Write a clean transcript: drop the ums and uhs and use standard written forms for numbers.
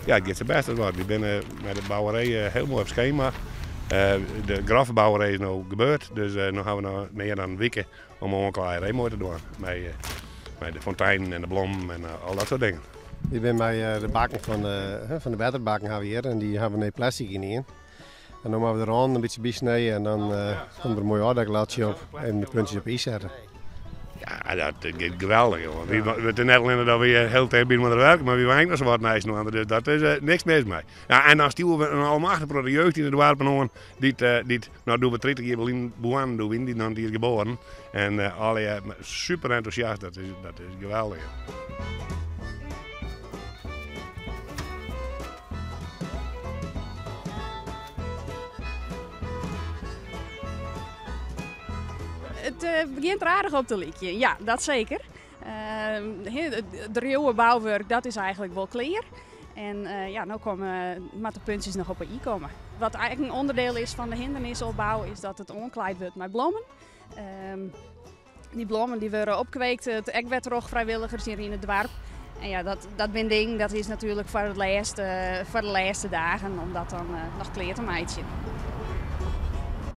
Ja, it giet sa bêst as wat. Wy binne mei de bouwerij hiel moai op skema. De grove bouwerij is no gebeurd, dus no hawwe we noch mear dan in wike om de oanklaaierij moai te dwaan. Mei de fonteinen en de blommen en al dat soart dingen. Wy binne mei de bakken fan de, fan de wetterbakken hawwe we hjir en dy hawwe we no plastic yn dien. En no moatte we de rânen in bytsje bysnije en dan komt der in moai ôfdekladsje op. Even de puntsjes op 'e i sette. Ja, dat giet geweldich, jonge. Wy, it is net allinne dat wy hiel ticht by inoar werke, mar wy wenje noch sa wat neist inoar, dus dat is niks mis mei. Ja, en dan stjoere we in almachtich protte jeugd yn de doarpen oan, dy't, dy't no doe we 30 jier lyn begonnen doe wiene dy noch net iens geboren. En allegear super entûsjast, dat is, dat is geweldich. It begjint der aardich op te lykjen, ja, dat seker. It driuwe bouwurk dat is eigenlik wol klear. En ja, no komme, moatte de puntsjes noch op 'e i komme. Wat eigenlik in ûnderdiel is fan de hindernisopbou is dat it oanklaaid wurdt mei blommen. Dy blommen dy wurde opkweekt ek wer troch frijwilligers hjir yn it doarp. En ja, dat, dat binne dingen, dat is natuerlik foar, it lêste, foar de lêste dagen om dat dan noch klear te meitsjen.